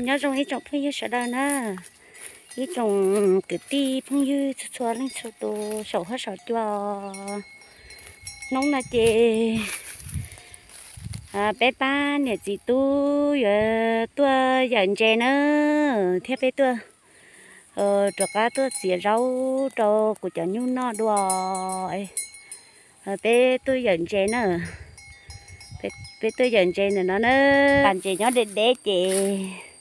Nyob zoo ib tsoom phooj ywg sawv daws na, ib tsoom kwv tij phooj ywg txhua txhua leej txhua tus saum huab saum cua. Hnub no ces peb pab niam txiv tub yuav tuaj yawm ntses na, thiab peb tuaj rov qab tuaj txiav zaub rau kuv cov nyuj noj dua. Peb tuaj yawm ntses na, peb tuaj yawm ntses ntawm no na. Pas ntses nyob deb deb ces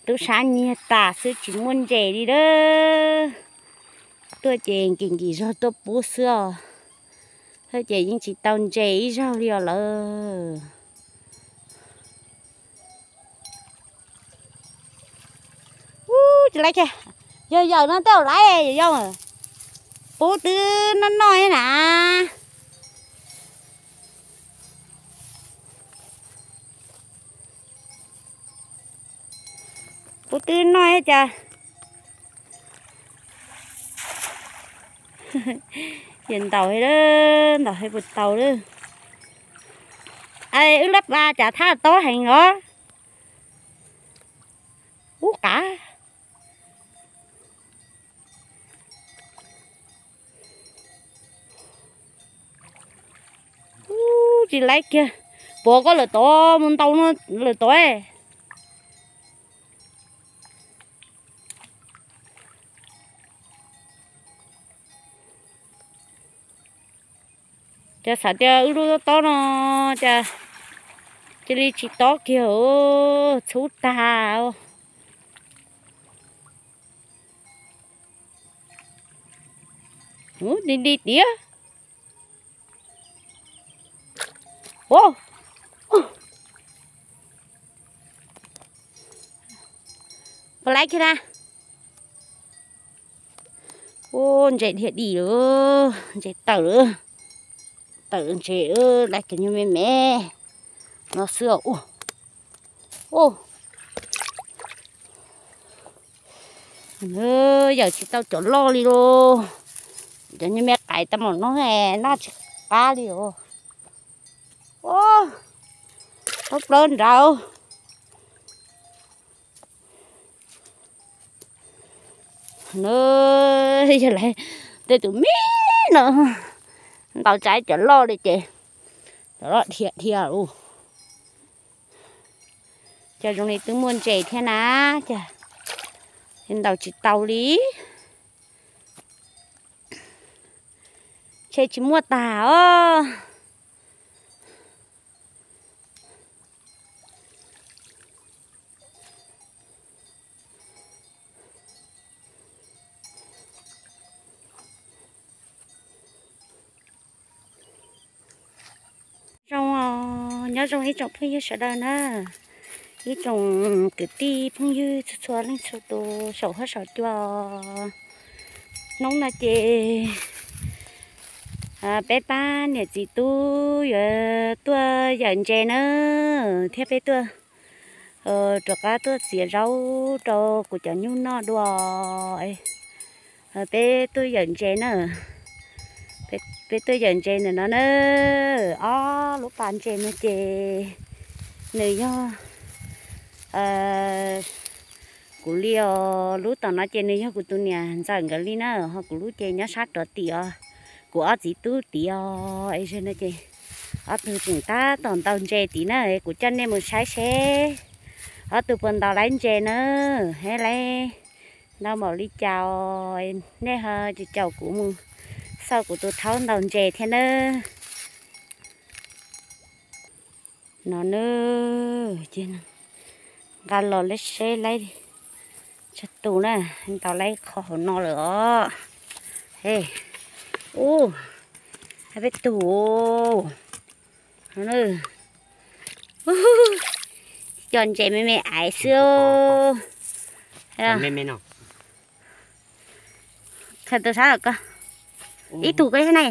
tub sab nyiag tas xwb tsis muaj ntses li lawm. Tuaj ces nkim nkim zog tuaj pub xwb os, thiab ces yeej tsis tau ntses ib zaug li os lawm. Ub, tsis laiv kiag, yog yawm no tej zaum laiv, yog pub twb noj noj na. Pub twb noj cas. Ces ntaus, ntaus puas tau lawm. Wb lab pas cas thab tob heev os. Ub qav. Ub, tsis laiv kiag. Puas koj lawm tod, mus ntaus no lawm tod. Cas xav tias wb lub tob no cas cia li tsis tob kiag, txhub tag. Ub, di di tiag. Puas laiv kiag na? Ub, ntses dhia di lawm, ntses tawm lawm. Tawm ntses laiv cov nyuj me me no xwb os. Ub, yawm tsis tau cov loj li lauj. Cov nyuj me qais tau mam noj, noj tsis qab li os. Ub, tau plaub nrad. Yog lawv tej tus me no ntaus tsaib cov loj li ces cov loj dhia dhia ub. Cas zoo li twb muaj ntses thiab na, cas ntaus tsis tau li. Ntshe tsis muaj tag os. Zoo, nyob zoo ib tsoom phooj ywg sawv daws na, ib tsoom kwv tij phooj ywg txhua txhua leej txhua tus saum huab saum cua. Hnub no ces peb pab niam txiv tub yuav tuaj yawm ntses na, thiab peb tuaj rov qab tuaj txiav zaub rau kuv cov nyuj noj dua. Peb tuaj yawm ntses na, peb tuaj yawm ntses ntawm no na. Ob lub pas ntses no ces nws yog kuv li os, lub tom no ces nws yog kuv tus niam ntxawm nkawd li na, ho kuv lub ces nyob sab rov tid os, kuv ob txiv tub tid os. Es no ces ob tug tseem tab tom ntaus ntses tid na, kuv coj nej mus saib seb ob tug puas ntaus laib ntses na, hab laib ntau npaum li cas os. Nej ho caum kuv mus xauj kuv tus thaub ntaus ntses thiab nawb. No na, ces nqa los leb seb laib tsawg tus na, ntaus laib qhov hauv no lawm os. Ub, hab peb tug. Cov ntses me me aiv xwb. Khaws tus sab ko, ib tug ko na,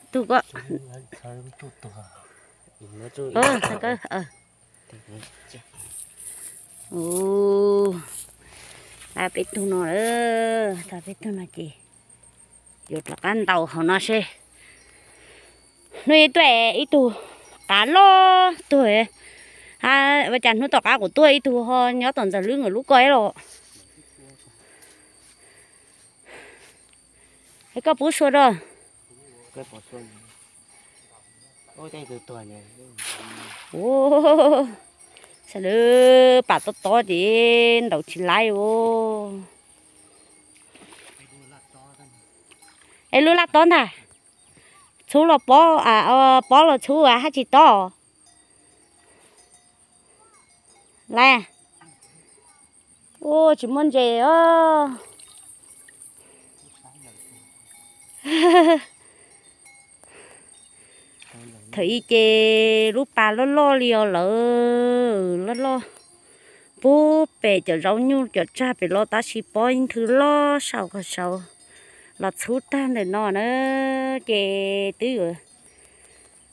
tug ko. Tab peb tug no, tab peb tug no ces yuav rov qab ntaus hauv no seb. Hnub ib tuaj ib tug qav loj tuag, A, ua cas hnub tom qab kuv tuaj ib tug ho nyob tom Ntxawg Lwb nkawd lub ko los? Es koj pub xua rau. Sawv daws pam tob tob ces ntaus tsis laib os. Es lub laj tob ntag. Txhub los pob, pob los txhub hab tsis tob. Laiv, ua tsis muaj ntses os. Thaum ub ces lub pas loj loj li os lawm, loj loj. Pub pem cov zaub nyuj cov tsag pem los tab sis pob ib nthwv loj saum qhov saud los txhub tag ntawm no na, ces twb yuav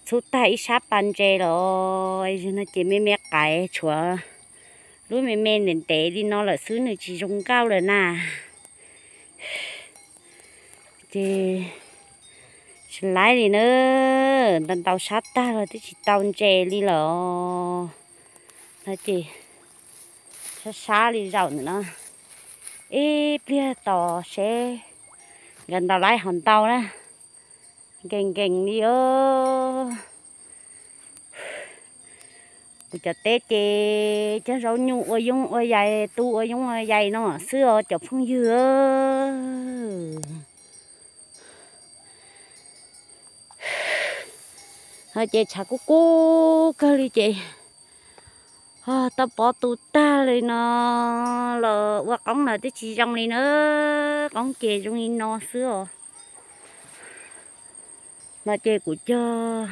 txhub tag ib sab pas ntses los. No ces me me qais tshuav lub me me ntev ntev li no lawm xwb nws tsis zoo nkauj lawm na. Ces tsis laib li na, ntaus ntaus sab tag los twb tsis tau ntses li lawm. No ces sab sab li zaum ntawm no, ib pliag tos seb nkawd ntaus laib ho ntau na. Nkees nkees li os. Kuv cov teb ces cov zaub nyuj ua yoov ua yaig, tu ua yoov ua yaig no xwb os cov phooj ywg. Ces tshav kub kub kawg li ces tau pob tu tag li no los ua qoob los twb tsis zoo li na, qoob ces zoo li no xwb os. No ces kuv cog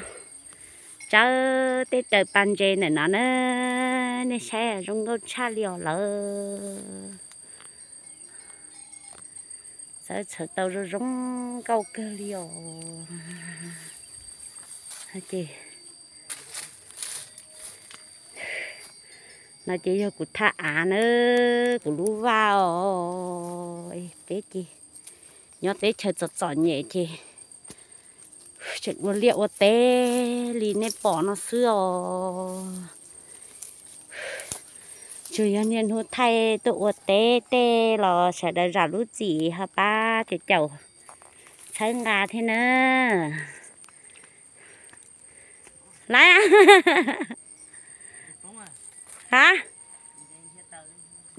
tsawb tej raws pas ntses ntawm no na, nej saib zoo nkauj tshaj li os lawm. Txawb txhawm tau zoo zoo nkauj kawg li os. Ces no ces yog kuv thaj av na, kuv lub vaj os. Peb ces nyob teb chaws txom txom nyem ces tseem ua liaj ua teb li nej pom no xwb os. Tsuas yog niaj hnub thaij tuaj ua teb tej los sawv daws zam lub txim ho pab caum caum txhawb nqa thiab na. Laiv, ha,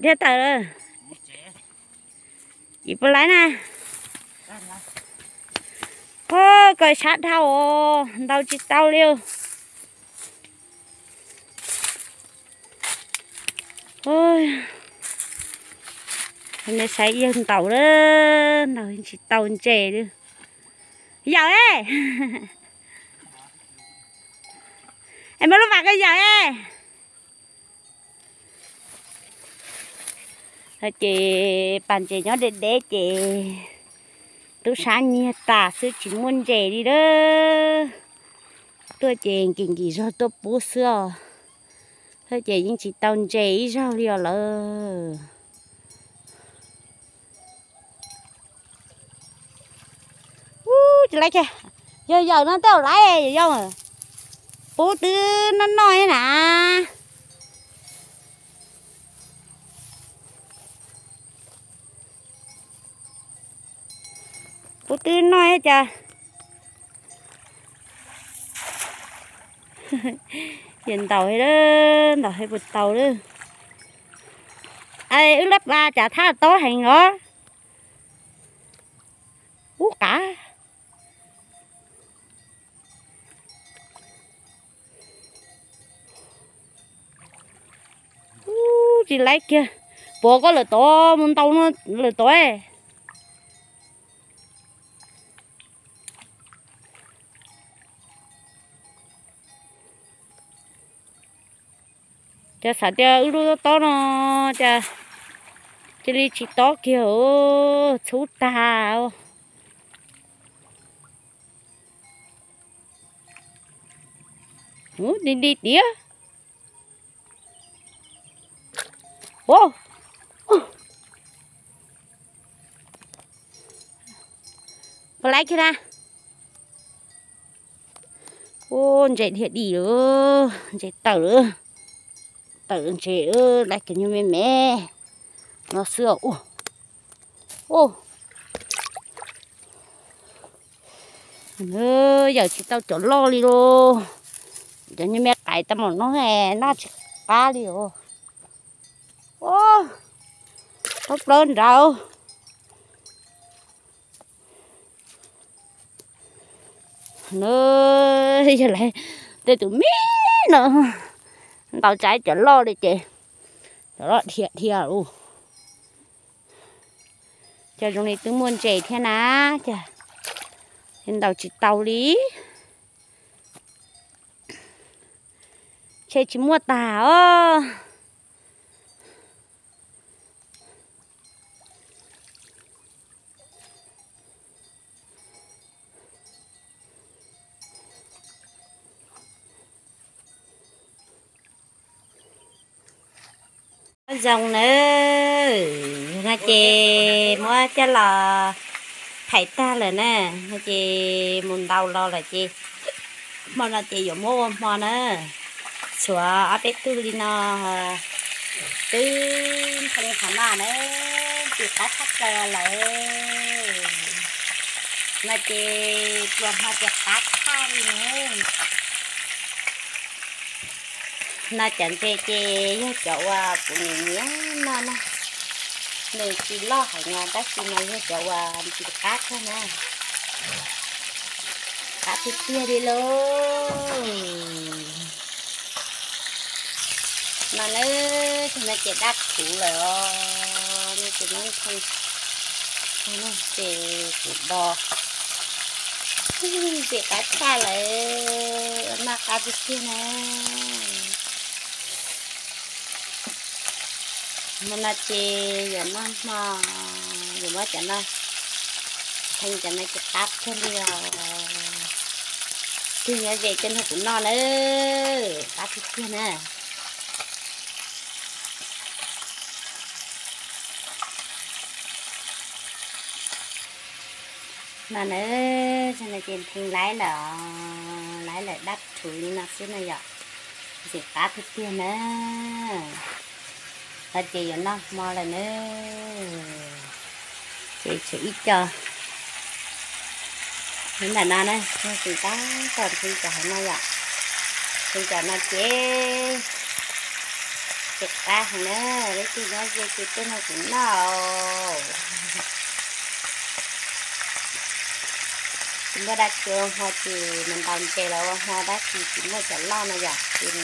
dhia tawm, tsis puas laiv na. Koj sab dhau os, ntaus tsis tau li. Nej saib yawg ntaus lawm, ntaus tsis tau ntses li. Yawm, es muab lub vas koj yawm. Ces pas ntses nyob deb deb ces tub sab nyiag tas xwb tsis muaj ntses li lawm. Tuaj ces nkim nkim zog tuaj pub xwb os. Ces yeej tsis tau ntses ib zaug li os lawm. Ub, tsis laiv kiag. Yog yawm no tej zaum laiv yom. Pub twb noj noj na. Pub twb noj cas. Ces ntaus, ntaus puas tau lawm. Wb lub pas cas thaj tob heev os. Ub, qav. Ub, tsis laiv kiag. Puav koj lawm tod, mus ntaus no lawm tod. Cas xav tias wb lub tob no cas cia li tsis tob kiag, txhub tag. Ub, di di tiag. Puas laiv kiag na? Ub, ntses dhia dim lawm, ntses tawm lawm. Tawm ntses lawv cov nyuag me me no xwb. Ua, yawm tsis tau cov loj li lauj. Cov nyuag me qais tau mam no, noj tsis qab li os. Ua, tau plawv nraud. Yog lawv tej tus me no ntaus tsawv cov loj li ces cov loj dhia dhia lauj. Cov zoo li twb muaj ntses thiab na, cas ntaus tsis tau li. Ntshe tsis muaj tag os. Zoo na, no ces muab coj los phais tag lawm na, no ces mus ntaus los lawm ces hmo no ces yuav muab ua hmo na. Tshuav ob peb tug li no twb nphoo qhov no na, ntxim qab tshaj plaws lawm. No ces pluas hmo ces qab tshaj li na. No cov ntses ces yog cov uas kuv nyiam nyiam no na, nws tsis loj heev na tab sis mas yog cov uas ntxim qab kawg na. Qab tiag tiag li lauj. No na, no ces dab khuv lawm os, no ces muab nphoo ces kuv do ntxim qab tshaj lawm, noj qab tiag tiag na. Hmo no ces yuav noj hmo, yuav muab cov no, theej cov no ces qab kawg li os. Tig nyob ze coj nrog kuv noj na, qab tiag tiag na. No na, no ces nphoo laib lawm, laib lawm dab rhuv li no xwb no yom. Ntxim qab tiag tiag na. No ces yuav noj hmo lawm na. Ces tshuav ib co nyob ntawm no na, tseem tab tom nphoo cov hauv no yom. Nphoo cov no ces ntxim qab heev na, leej twg nyob ze ces tuaj nrog kuv noj. Tsis muaj dab tsi ua hmo ces mus ntaus ntses los ua hmo tab sis tsis muaj cov loj no yom, ces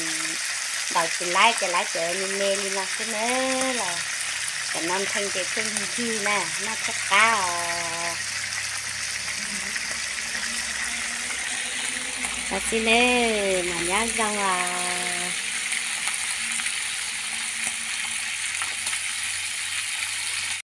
ntaus tsis laib ces laib cov me me li no xwb na los. Cov no nphoo ces thiaj nqhis na, noj thiaj qab os. Los xij ne, mas nyob zoo os.